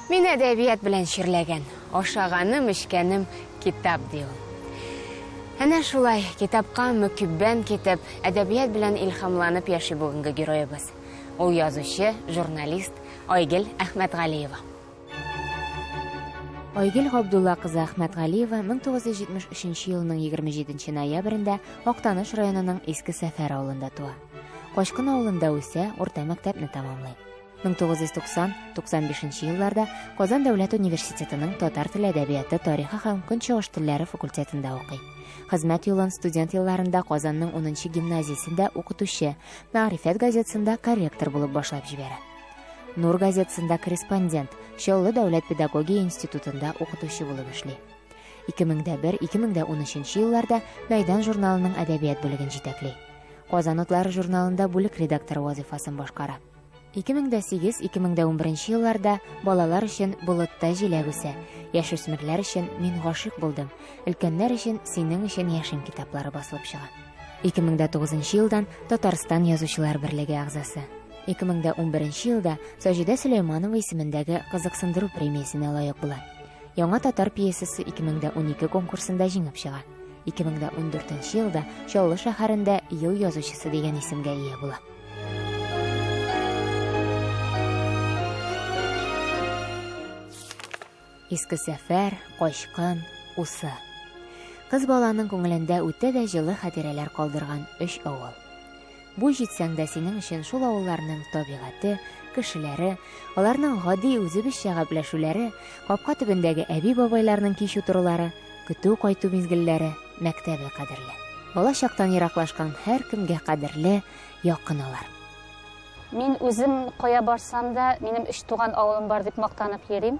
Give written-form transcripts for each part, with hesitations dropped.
Мин әдәбият белән чирләгән, ашаганым, эчкәнем китап, ди ул. Әнә шулай, китапка мөкиббән китеп, әдәбият белән илһамланып яши бүгенге героебыз. Ул язучы, журналист Айгел Әхмәтгалиева. Айгел Габдулла кызы Әхмәтгалиева 1973 елның 27 ноябрендә Актаныш районының Иске Сәфәр авылында туа. Качкын авылында үсә, урта мәктәпне тәмамлый. 1990-95 елларда Казан дәүләт университетының татар теле әдәбияты, тарихы һәм көнчыгыш телләре факультетында укый. Хезмәт юлын студент елларында Казанның 10 нчы гимназиясендә укытучы, Мәгърифәт газетасында корректор булып башлап җибәрә. Нур газетасында корреспондент, Чаллы дәүләт педагогия институтында укытучы булып эшли. 2001-2013 елларда Мәйдан журналының әдәбият бүлеген җитәкли. Казан утлары журналында бүлек редакторы вазыйфасын башкара. 2008-2011 елларда балалар өчен Болытта җиләк үсә, яшүсмерләр өчен Мин гашыйк булдым, өлкәннәр өчен Синең өчен яшим китаплары басылып чыга. 2009 елдан Татарстан Язучылар берлеге әгъзасы. 2011 елда Саҗидә Сөләйманова исемендәге кызыксындыру премиясенә лаек була. Яңа татар пьесасы 2012 конкурсында җиңеп чыга. 2014 елда Чаллы шәһәрендә Ел язучысы дигән исемгә ия була. Иске Сәфәр, Качкын, Усы. Кыз баланың күңелендә үтә дә җылы хатирәләр калдырган өч авыл. Буй җитсәң дә синең өчен шул авылларның табигате, кешеләре, аларның гади үзебезчә гәпләшүләре, капка төбендәге әби-бабайларның кич утырулары, көтү кайту мизгелләре, мәктәбе кадерле. Бала чактан ераклашкан һәркемгә кадерле, якын алар. Мин үзем кая барсам да, минем өч туган авылым бар дип мактанып йөрим.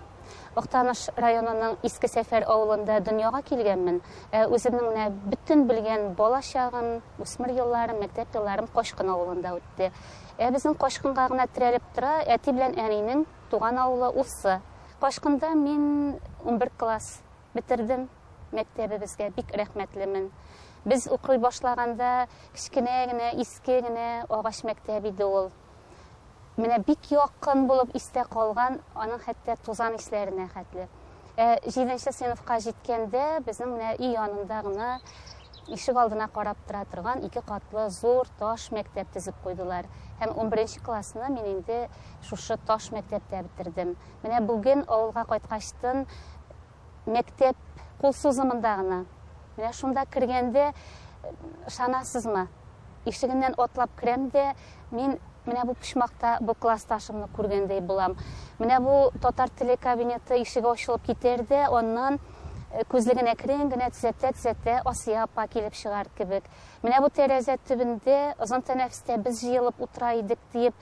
Актаныш районының Иске Сәфәр авылында дөньяга килгәнмен. Ә үземнең менә бөтен белгән бала чагым, үсмер елларым, мәктәп елларым Качкын авылында үтте. Ә безнең Качкынга гына терәлеп тора әти белән әнинең туган авылы Усы. Качкында мин 11 класс бетердем. Мәктәбебезгә бик рәхмәтлемен. Без укый башлаганда кечкенә генә, иске генә агач мәктәп иде ул. Менә бик якын булып истә калган, аның хәтта тузан исләренә хәтле. Ә җиденче сыйныфка җиткәндә безнең менә өй янында гына ишек алдына карап тора торган ике катлы зур таш мәктәп төзеп куйдылар. Һәм унберенче классны мин инде шушы таш мәктәптә бетердем. Менә бүген авылга кайткачтын мәктәп кул сузымында гына. Менә шунда кергәндә, ышанасызмы, ишегеннән атлап керәм дә, мин менә бу почмакта бу классташымны күргәндәй булам. Менә бу татар теле кабинеты ишеге ачылып китәр дә, аннан э, күзлеген әкрен генә төзәтә-төзәтә Асия апа килеп чыгар кебек. Менә бу тәрәзә төбендә озын тәнәфестә без җыелып утыра идек диеп,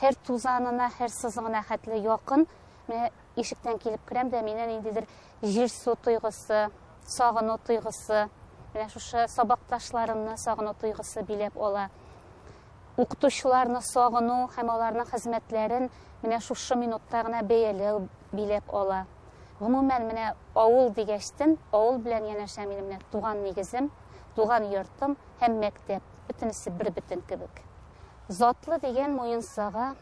һәр тузанына, һәр сызыгына хәтле якын. Менә ишектән килеп керәм дә, мине ниндидер җир-су тойгысы, сагыну тойгысы, менә шушы сабакташларымны сагыну тойгысы биләп ала. Укытучыларны сагыну һәм аларның хезмәтләрен менә шушы минутта гына бәяләү биләп ала. Гомумән, менә авыл дигәчтен, авыл белән янәшә минем менә туган нигезем, туган йортым һәм мәктәп, бөтенесе бер бөтен кебек. Затлы дигән муенсага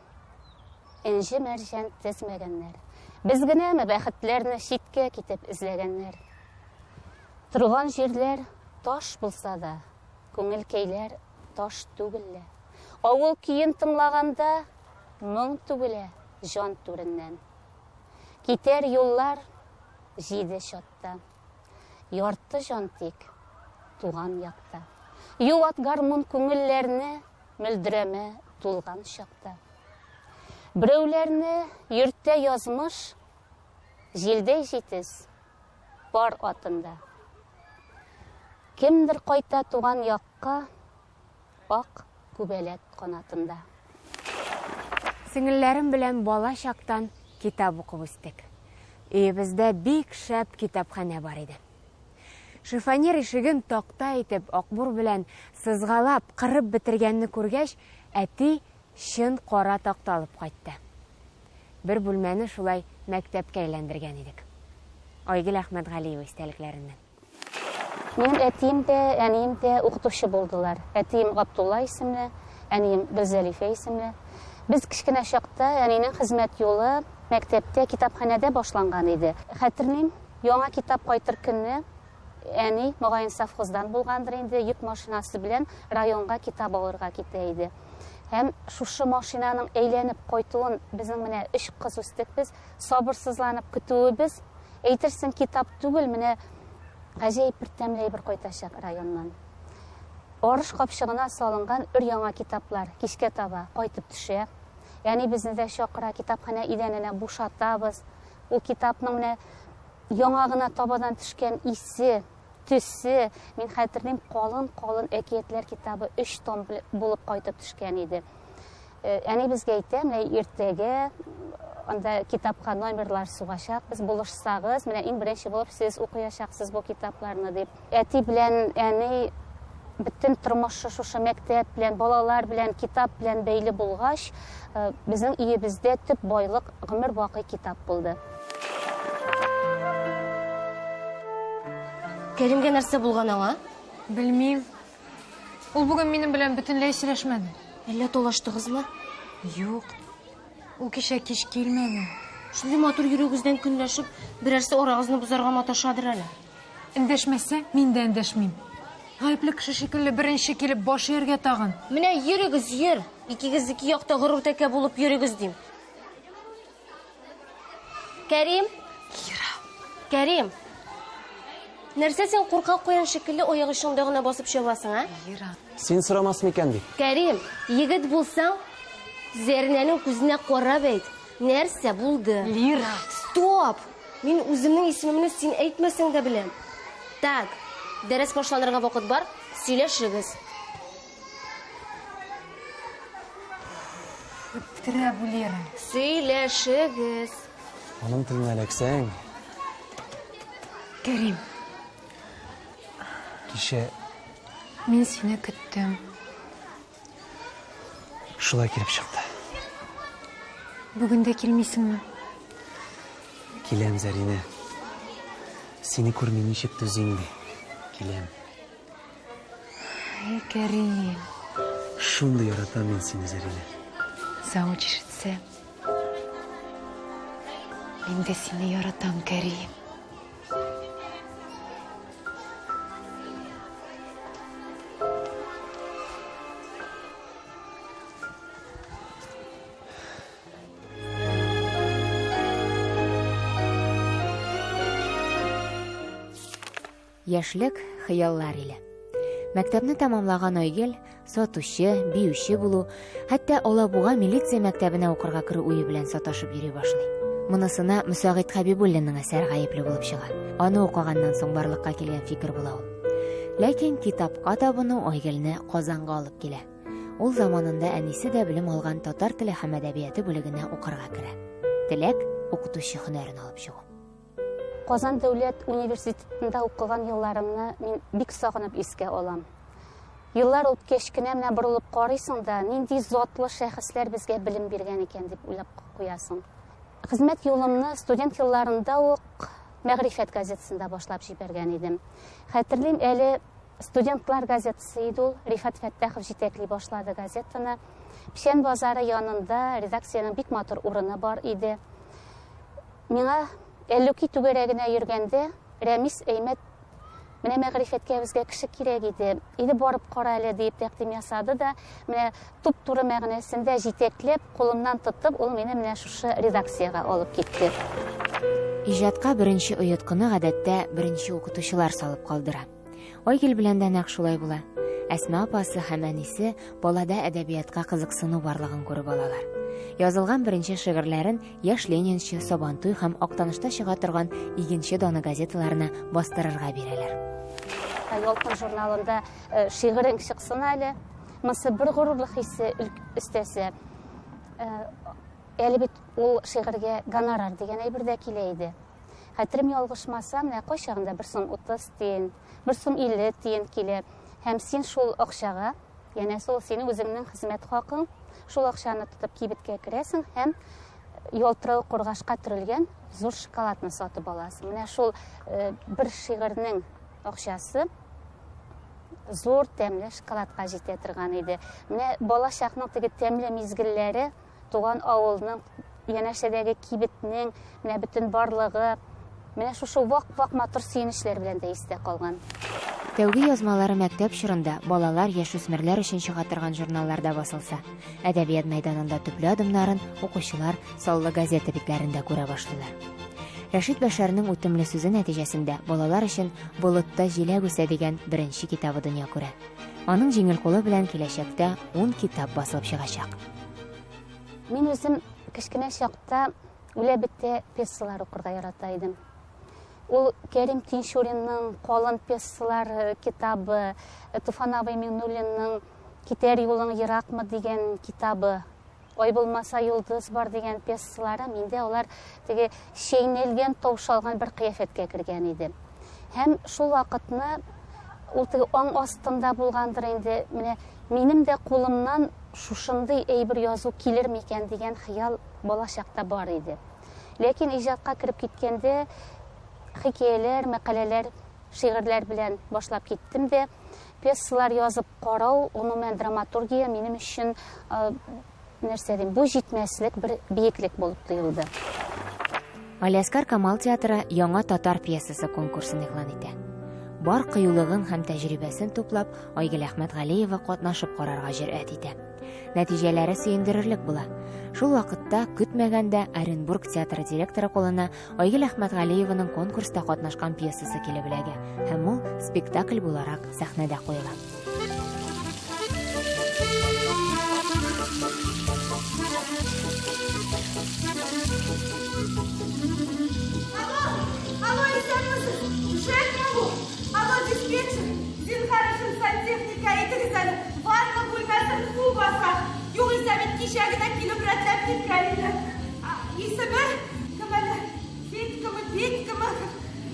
энҗе-мәрҗән тезмәгәннәр. Без генәме бәхетләрне читкә китеп эзләгәннәр? Торган җирләр таш булса да, күңелкәйләр таш түгел лә. Авыл көен тыңлаганда моң түгелә җан түреннән. Китәр юллар җиде чатта. Ярты җан тик туган якта. Юат гармун күңелләрне мөлдерәмә тулган чакта. Берәүләрне йөртә язмыш җилдәй җитез пар атында. Кемдер кайта туган якка ак күбәләк канатында. Сеңелләрем белән бала чактан китап укып үстек. Өебездә бик шәп китапханә бар иде. Шифоньер ишеген такта итеп акбур белән сызгалап, кырып бетергәнне күргәч, әти чын кара такта алып кайтты. Бер бүлмәне шулай мәктәпкә әйләндергән идек. Айгөл Әхмәтгалиева истәлекләреннән. Минем әтием дә, әнием дә укытучы булдылар. Әтием Габдулла исемле, әнием Гөлзәлифә исемле. Без кечкенә чакта әнинең хезмәт юлы Мәктәптә, китапханәдә башланган иде. Хәтерлим, яңа китап кайтыр көнне әни, мөгаен, совхоздан булгандыр инде, йөк машинасы белән районга китап алырга китә иде. Һәм шушы машинаның әйләнеп кайтуын безнең менә өч кыз үстек без, сабырсызланып көтүебез, әйтерсең, китап түгел, менә гаҗәеп бер тәмле әйбер кайтачак районнан. Арыш капчыгына салынган өр-яңа китаплар кичкә таба кайтып төшә. Әни безне дә чакыра, китапханә идәненә бушатабыз. Ул китапның менә яңа гына табадан төшкән исе, төсе, мин хәтерлим, калын-калын әкиятләр китабы өч том булып кайтып төшкән иде. Э, әни безгә әйтә, менә иртәгә анда китапка номерлар сугачакбыз, булышсагыз, менә иң беренче булып сез укыячаксыз бу китапларны дип. Әти белән әни бөтен тормышы шушы мәктәп белән, балалар белән, китап белән бәйле булгач, э, безнең өебездә төп байлык гомер бакый китап булды. Кәримгә нәрсә булган аңа? Белмим. Ул бүген минем белән бөтенләй сөйләшмәде. Әллә талаштыгызмы? Юк. Ул кичә кич килмәде. Шундый матур йөрүегездән көнләшеп, берәрсе арагызны бозарга маташадыр әле. Эндәшмәсә, мин дә эндәшмим. Гаепле кеше шикелле беренче килеп баш ияргә тагын. Менә йөрегез, йөр. Икегез ике якта горур тәкә булып йөрегез дим. Кәрим? Кира. Кәрим. Нәрсә син куркак куян шикелле аяк очыңда гына басып чабасың, а? Лира. Син сорамас микән дип. Кәрим, егет булсаң, Зәринәнең күзенә карап әйт. Нәрсә булды? Лира. Стоп! Мин үземнең исемемне син әйтмәсәң дә беләм. Так, дәрес башланырга вакыт бар, сөйләшегез. Үтерә бу Лера. Сөйләшегез. Аның теленә эләксәң. Кәрим. Кичә. Мин сине көттем. Шулай килеп чыкты. Бүген дә килмисеңме? Киләм, Зәринә. Сине күрми ничек түзим ди. Киләм. Эй, Кәрим. Шундый яратам мин сине, Зәринә. Завуч ишетсә. Мин дә сине яратам, Кәрим. Яшьлек хыяллар иле. Мәктәпне тәмамлаган Айгөл сатучы, биюче булу, хәтта Алабуга милиция мәктәбенә укырга керү уе белән саташып йөри башлый. Монысына Мөсәгыйть Хәбибуллинның әсәре гаепле булып чыга. Аны укыганнан соң барлыкка килгән фикер була ул. Ләкин китапка табыну Айгөлне Казанга алып килә. Ул заманында әнисе дә белем алган татар теле һәм әдәбияты бүлегенә укырга керә. Теләк укытучы һөнәрен алып чыгу. Казан дәүләт университетында укыган елларымны мин бик сагынып искә алам. Еллар үткәч кенә менә борылып карыйсың да, нинди затлы шәхесләр безгә белем биргән икән дип уйлап куясың. Хезмәт юлымны студент елларында ук Мәгърифәт газетасында башлап җибәргән идем. Хәтерлим, әле студентлар газетасы иде ул, Рифат Фәттахов җитәкли башлады газетаны. Печән базары янында редакциянең бик матур урыны бар иде. Миңа Әллүки түгәрәгенә йөргәндә Рәмис Әймәт менә мәгърифәткә безгә кеше кирәк иде. Иде барып кара әле диеп тәкъдим ясады да, менә туп-туры мәгънәсендә җитәкләп, кулымнан тотып, ул мине менә шушы редакциягә алып китте. Иҗатка беренче оеткыны гадәттә беренче укытучылар салып калдыра. Айгөл белән дә нәкъ шулай була. Әсма апасы һәм әнисе балада әдәбиятка кызыксыну барлыгын күреп алалар. Язылган беренче шигырьләрен Яшь ленинчы, Сабантуй һәм Актанышта чыга торган Игенче даны газеталарына бастырырга бирәләр. Ялкын журналында э, шигырең чыксын әле. Монысы бер горурлык хисе өстәсә. Э, әле бит ул шигырьгә гонорар дигән әйбер дә килә иде. Хәтерем ялгышмаса, менә кайчагында бер сум 30 тиен, бер сум 50 тиен килә. Һәм син шул акчага, янәсе ул синең үзеңнең хезмәт хакың, шул акчаны тотып кибеткә керәсең һәм ялтырау кургашка төрелгән зур шоколадны сатып аласың. Менә шул э, бер шигырьнең акчасы зур тәмле шоколадка җитә торган иде. Менә бала чакның теге тәмле мизгелләре туган авылның янәшәдәге кибетнең менә бөтен барлыгы, менә шушы вак-вак матур сөенечләр белән дә истә калган. Тәүге язмалары мәктәп чорында балалар, яшүсмерләр өчен чыга торган журналларда басылса, әдәбият мәйданында төпле адымнарын укучылар саллы газета битләрендә күрә башлыйлар. Рәшит Бәшәрнең үтемле сүзе нәтиҗәсендә балалар өчен Болытта җиләк үсә дигән беренче китабы дөнья күрә. Аның җиңел кулы белән киләчәктә ун китап басылып чыгачак. Мин үзем кечкенә чакта үлә бетә пьесалар укырга ярата идем. Ул Кәрим Тинчуринның калын пьесалар э, китабы, э, Туфан абый Миңнуллинның Китәр юлың еракмы дигән китабы, Ай булмаса йолдыз бар дигән пьесалары миндә алар теге чәйнәлгән, таушалган бер кыяфәткә кергән иде. Һәм шул вакытны ул теге аң астында булгандыр инде, менә минем дә кулымнан шушындый әйбер язу килер микән дигән хыял бала чакта бар иде. Ләкин иҗатка кереп киткәндә хикәяләр, мәкаләләр, шигырьләр белән башлап киттем дә, пьесалар язып карау, гомумән, драматургия минем өчен, нәрсә дим, буй җитмәслек бер биеклек булып тоелды. Галиәсгар Камал театры яңа татар пьесасы конкурсын игълан итә. Бар кыюлыгын һәм тәҗрибәсен туплап, Айгөл Әхмәтгалиева катнашып карарга җөрьәт итә. Нәтиҗәләре сөендерерлек була. Шул вакытта, көтмәгәндә, Оренбург театры директоры кулына Айгөл Әхмәтгалиеваның конкурста катнашкан пьесасы килеп эләгә һәм ул спектакль буларак сәхнәдә куела. Алло, алло, исәнмесез! Жекмы бу? Алло, диспетчер! Зинһар өчен сантехникка әйтегез әле, ванна бүлмәсен су баса. Югыйсә бит кичә генә килеп рәтләп киткән иде. Исеме кем әле? Федькамы, Петькамы?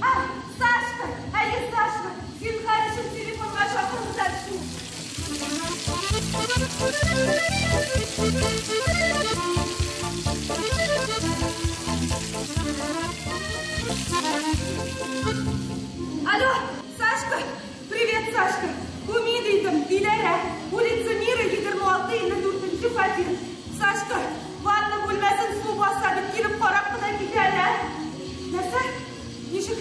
А, Сашка! Әйе, Сашка! Зинһар өчен телефонга чакырыгыз әле шуны. Алло, Сашка! Привет, Сашка! Бу мин идем, Диләрә. Улица Мира, 26, 54 нче фатир. Сашка, ванна бүлмәсен су баса бит, килеп карап кына кит әле, ә? Нәрсә? Ничек,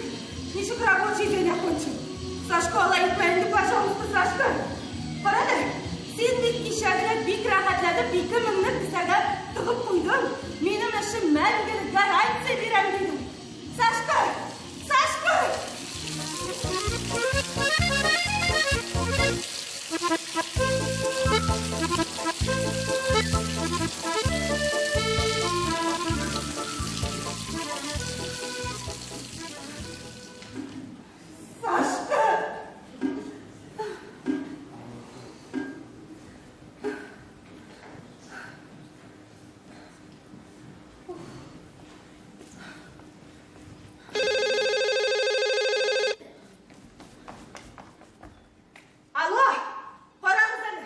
ничек рабочий день окончен? Сашка, алай итмә инде, пожалуйста, Сашка. Кара әле, син бит кичә генә бик рәхәтләнеп 2000-не кесәгә тыгып куйдың. Минем эшем мәңгелек, гарантия бирәм, дидең. Сашка! Сашка! Сашка! Алло, карагыз әле,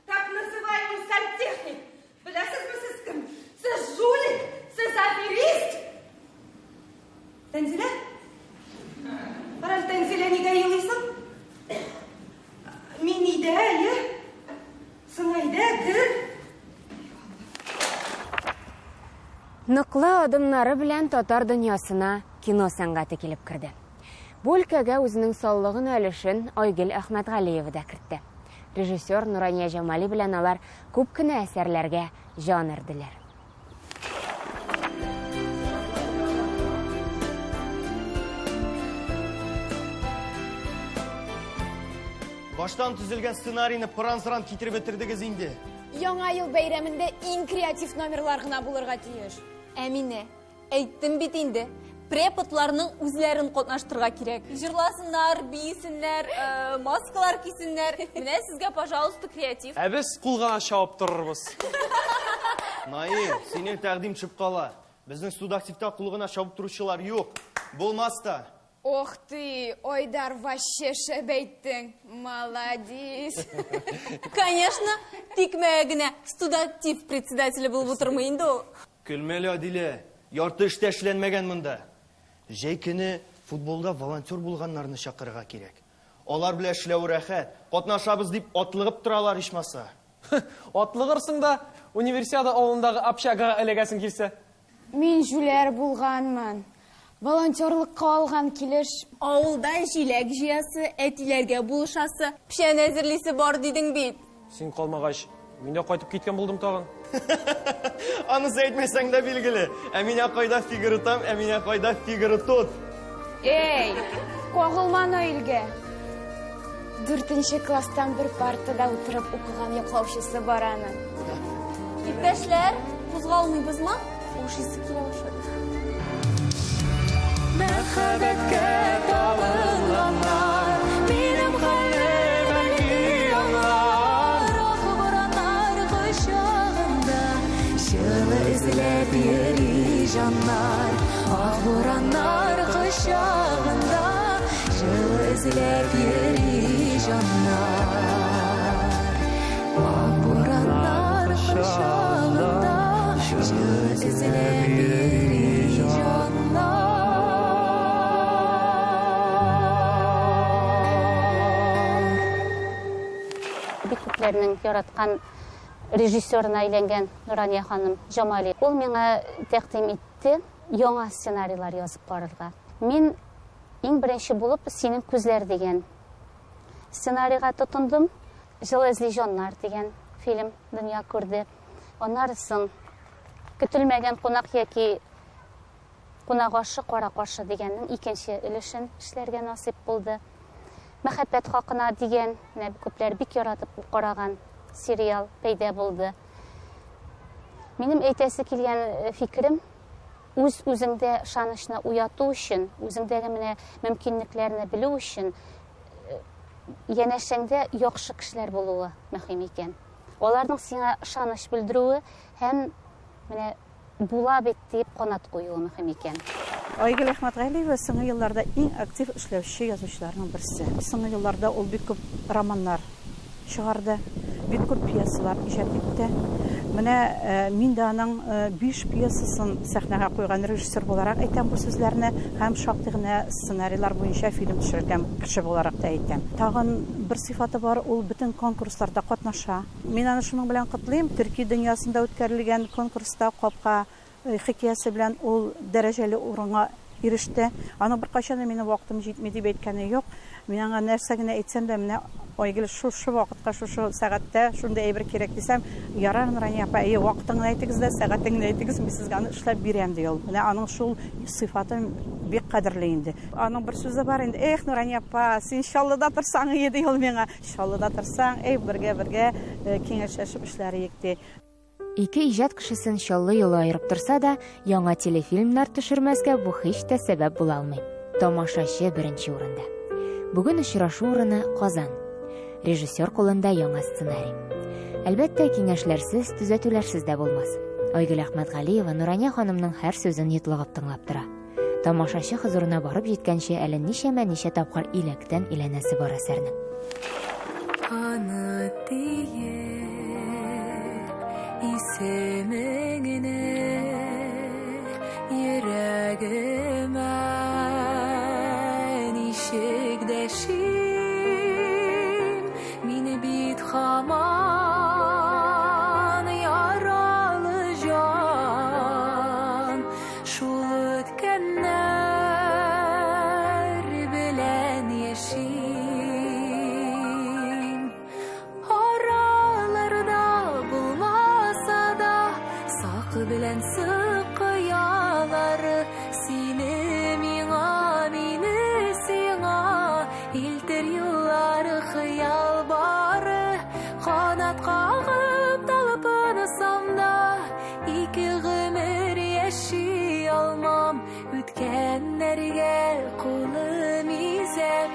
так называемый сантехник. Беләсезме сез кем? Сез жулик, сез аферист. Тәнзилә? Карале, Тәнзилә, нигә елыйсың? Мин өйдә, әйе. Соң әйдә, кер. Ныклы адымнары белән татар дөньясына кино сәнгате килеп керде. Бу өлкәгә үзенең саллы гына өлешен Айгөл Әхмәтгалиева да кертте. Режиссер Нурания Җамали белән алар күп кенә әсәрләргә җан өрделәр. Баштан төзелгән сценарийны пыран-сыран китереп бетердегез инде. Яңа ел бәйрәмендә иң креатив номерлар гына булырга тиеш. Әминә, әйттем бит инде, преподларның үзләрен катнаштырырга кирәк. Җырласыннар, биесеннәр, э, маскалар кисеннәр. Менә сезгә, пожалуйста, креатив. Ә без кул гына чабып торырбыз. Наил, синең тәкъдим төшеп кала. Безнең студактивта кул гына чабып торучылар юк. Булмас та. Ох ты, Айдар, вообще шәп әйттең. Молодец. Конечно, тикмәгә генә студактив председателе булып утырмый инде ул. Көлмә әле, Адилә. Ярты эш тә эшләнмәгән монда. Җәй көне футболда волонтер булганнарны чакырырга кирәк. Алар белән эшләве рәхәт. Катнашабыз дип атлыгып торалар ичмаса. Атлыгырсың да, Универсиада авылындагы общагага эләгәсең килсә. Мин җүләр булганмын. Волонтерлыкка алган килеш. Авылда җиләк җыясы, әтиләргә булышасы, печән әзерлисе бар дидең бит. Син калмагач, мин дә кайтып киткән булдым тагын. Анысы әйтмәсәң дә билгеле. Әминә кайда фигуры там, Әминә кайда фигуры тут. Эй, кагылма Наилгә. Дүртенче класстан бер партада утырып укыган яклаучысы бар аның. Иптәшләр, кузгалмыйбызмы? Ашыйсы килә башлады. Мәхәббәткә табынганнар, минем хәлне бәлки аңлар. Ак бураннар кочагында җылы эзләп йөри җаннар. Ак бураннар кочагында җылы эзләп йөри җаннар. Ак бураннар кочагында җылы эзләп йөри җаннар. Бик күпләрнең яраткан режиссерына әйләнгән Нурания ханым Җамали. Ул миңа тәкъдим итте яңа сценарийлар язып карарга. Мин иң беренче булып Синең күзләр дигән сценарийга тотындым. Җылы эзли җаннар дигән фильм дөнья күрде. Аннары соң Көтелмәгән кунак яки Кунак ашы, кара каршы дигәннең икенче өлешен эшләргә насыйп булды. Мәхәббәт хакына дигән, менә күпләр бик яратып караган сериал пәйда булды. Минем әйтәсе килгән э, фикерем, үз үзеңдә ышанычны уяту өчен, үзеңдәге менә мөмкинлекләрне белү өчен э, янәшәңдә яхшы кешеләр булуы мөһим икән. Аларның сиңа ышаныч белдерүе һәм менә Була бит дип канат куюы мөһим икән. Айгөл Әхмәтгалиева соңгы елларда иң актив эшләүче язучыларның берсе. Соңгы елларда ул бик күп романнар чыгарды, бик күп пьесалар иҗат итте. Менә мин дә аның биш пьесасын сәхнәгә куйган режиссер буларак әйтәм бу сүзләрне һәм шактый гына сценарийлар буенча фильм төшергән кеше буларак та әйтәм. Тагын бер сыйфаты бар, ул бөтен конкурсларда катнаша. Мин аны шуның белән котлыйм, төрки дөньясында үткәрелгән конкурста Капка хикәясе белән ул дәрәҗәле урынга иреште. Аның беркайчан да минем вакытым җитми дип әйткәне юк. Мин аңа нәрсә генә әйтсәм дә, менә Айгөл, шушы вакытка, шушы сәгатьтә шундый әйбер кирәк дисәм, ярар, Нурания апа, әйе, вакытын гына әйтегез дә, сәгатен генә әйтегез, мин сезгә аны эшләп бирәм, ди ул. Менә аның шул сыйфаты бик кадерле инде. Аның бер сүзе бар инде, эх, Нурания апа, син Чаллыда торсаң ие, ди ул миңа. Чаллыда торсаң, әй, бергә-бергә киңәшләшеп эшләр идек, ди. Ике иҗат кешесен Чаллы юлы аерып торса да, яңа телефильмнар төшермәскә бу һич тә сәбәп була алмый. Тамашачы беренче урында. Бүген очрашу урыны Казан. Режиссер кулында яңа сценарий. Әлбәттә, киңәшләрсез, төзәтүләрсез дә булмас. Айгөл Әхмәтгалиева Нурания ханымның һәр сүзен йотлыгып тыңлап тора. Тамашачы хозурына барып җиткәнче әле ничәмә-ничә тапкыр иләктән иләнәсе бар әсәрнең. Аны диеп исемеңне йөрәгемә ничек дәшим, мин бит һаман яралы җан. Шул үткәннәр белән яшим. Араларда булмаса да, сак белән сык кыялары сине миңа, мине сиңа илтер юллар хыял бары. Канат кагып талпынсам да, Ике гомер яши алмам, үткәннәргә кулым изәп,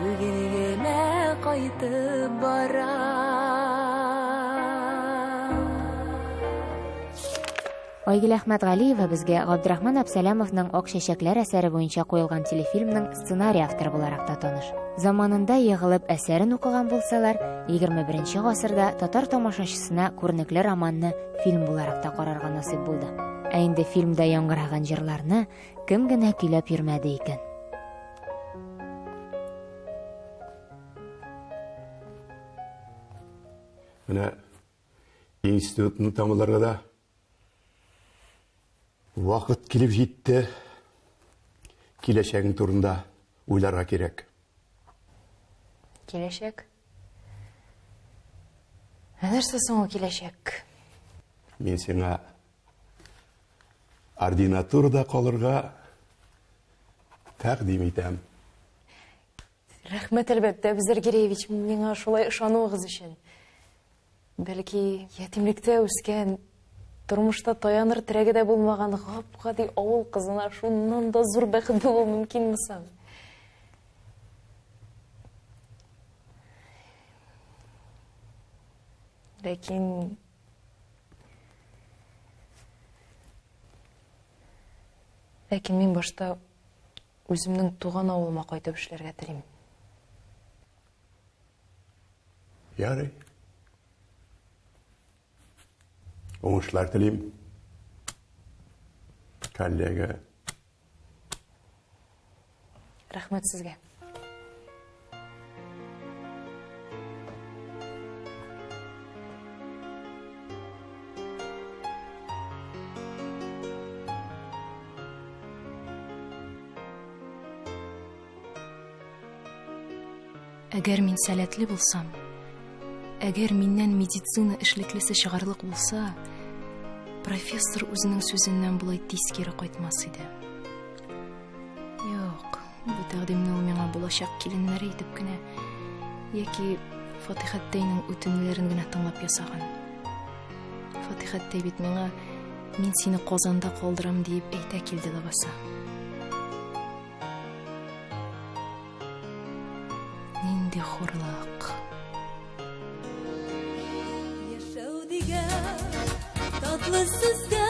бүгенгемә кайтып барам. Айгөл Әхмәтгалиева безгә Габдрахман Әбсәләмовның Ак чәчәкләр әсәре буенча куелган телефильмның сценарий авторы буларак та таныш. Заманында егылып әсәрен укыган булсалар, 21 гасырда татар тамашачысына күренекле романны фильм буларак та карарга насыйп булды. Ә инде фильмда яңгыраган җырларны кем генә көйләп йөрмәде икән? Менә институтны тәмамларга да Вакыт килеп җитте. Киләчәгең турында уйларга кирәк. Киләчәк? Ә нәрсә соң ул киләчәк? Мин сиңа ординатурада калырга тәкъдим итәм. Рәхмәт, әлбәттә, Әбүзәр Гиреевич, миңа шулай ышануыгыз өчен. Бәлки, ятимлектә үскән, тормышта таяныр терәге дә булмаган гап-гади авыл кызына шуннан да зур бәхет булуы мөмкинме соң? Ләкин Ләкин мин башта Үземнең туган авылыма кайтып эшләргә телим. Ярый. Уңышлар телим. Коллега. Рәхмәт сезгә. Әгәр мин сәләтле булсам, әгәр миннән медицина эшлеклесе чыгарлык булса, профессор үзенең сүзеннән болай тиз кире кайтмас иде. Юк, бу тәкъдимне ул миңа булачак киленнәре итеп кенә яки Фатихәттәйнең үтенүләрен генә тыңлап ясаган. Фатихәттәй бит миңа мин сине Казанда калдырам диеп әйтә килде ләбаса. Нинди хурлык. Яшәү дигән татлы сүзгә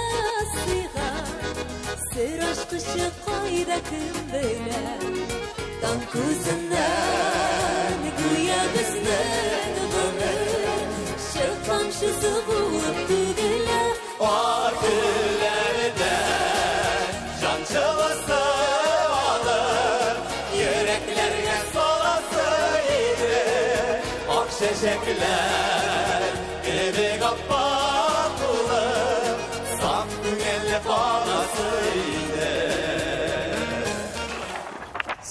сыйга, Сер ачкычы кайда кем белә? Таң күзеннән гүя безнең гомер Чык тамчысы булып түгелә. Ак көннәрдә җан җылысы алып, йөрәкләргә саласы иде. Ак чәчәкләр кебек аппак булып, саф күңелле каласы иде.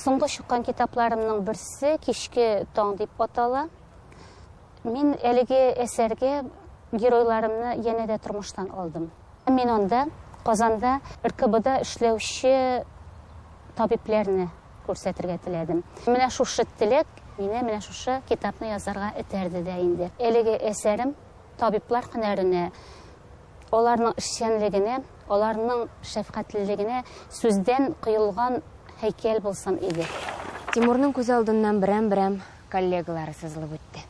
Соңгы чыккан китапларымның берсе Кичке таң дип атала. Мин әлеге әсәргә геройларымны янә дә тормыштан алдым. Мин анда Казанда РКБда эшләүче табибләрне күрсәтергә теләдем. Менә шушы теләк мине менә шушы китапны язарга этәрде дә инде. Әлеге әсәрем табиблар һөнәренә, аларның эшчәнлегенә, аларның шәфкатьлелегенә сүздән коелган һәйкәл булсын иде. Тимурның күз алдыннан берәм-берәм коллегалары сызылып үтте.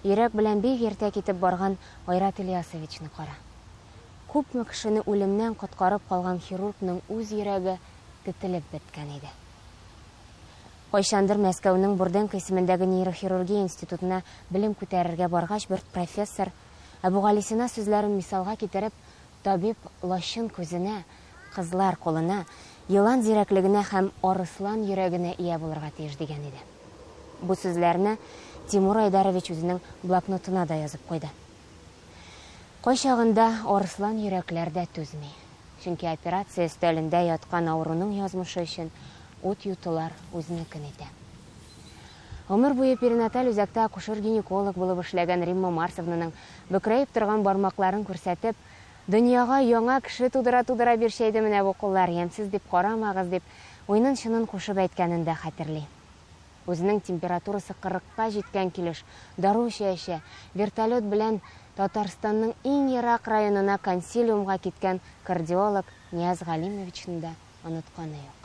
Йөрәк белән бик иртә китеп барган Айрат Ильясовичны кара. Күпме кешене үлемнән коткарып калган хирургның үз йөрәге тетелеп беткән иде. Кайчандыр Мәскәүнең Бурденко исемендәге нейрохирургия институтына белем күтәрергә баргач, бер профессор, Әбүгалисина сүзләрен мисалга китереп, Табиб лачын күзенә, кызлар кулына, елан зирәклегенә һәм арыслан йөрәгенә ия булырга тиеш дигән иде. Бу сүзләрне Тимур Айдарович үзенең блокнотына да язып куйды. Кайчагында арыслан йөрәкләр дә түзми. Чөнки операция өстәлендә яткан авыруның язмышы өчен ут йотулар үзенекен итә. Гомер буе перинаталь үзәктә акушер-гинеколог булып эшләгән Римма Марсовнаның бөкрәеп торган бармакларын күрсәтеп, Дөньяга яңа кеше тудыра-тудыра бирчәйде менә бу куллар, ямьсез дип карамагыз, дип, уенын-чынын кушып әйткәнен дә хәтерли. Үзенең температурасы кырыкка җиткән килеш, дару эчә-эчә, вертолет белән Татарстанның иң ерак районына консилиумга киткән кардиолог Нияз Галимовичны да онытканы юк.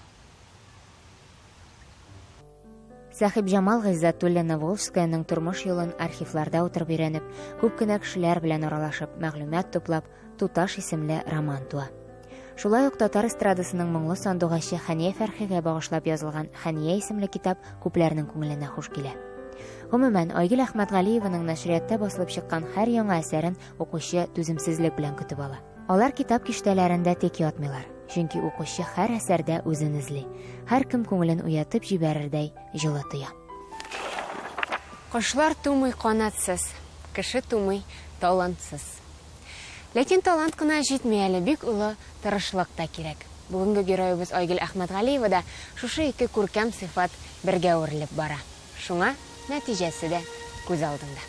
Сәхибҗамал Гыйззәтуллина-Волжскаяның тормыш юлын архивларда утырып өйрәнеп, күп кенә кешеләр белән аралашып, мәгълүмат туплап, Туташ исемле роман туа. Шулай ук татар эстрадасының моңлы сандугачы Хәния Фәрхигә багышлап язылган Хәния исемле китап күпләрнең күңеленә хуш килә. Гомумән, Айгөл Әхмәтгалиеваның нәшриятта басылып чыккан һәр яңа әсәрен укучы түземсезлек белән көтеп ала. Алар китап киштәләрендә тик ятмыйлар, чөнки укучы һәр әсәрдә үзен эзли, һәркем күңелен уятып җибәрердәй җылы тоя. Кошлар тумый канатсыз, кеше тумый талантсыз. Ләкин талант кына җитми әле, бик олы тырышлык та кирәк. Бүгенге героебыз Айгөл Әхмәтгалиева да шушы ике күркәм сыйфат бергә үрелеп бара. Шуңа нәтиҗәсе дә күз алдында.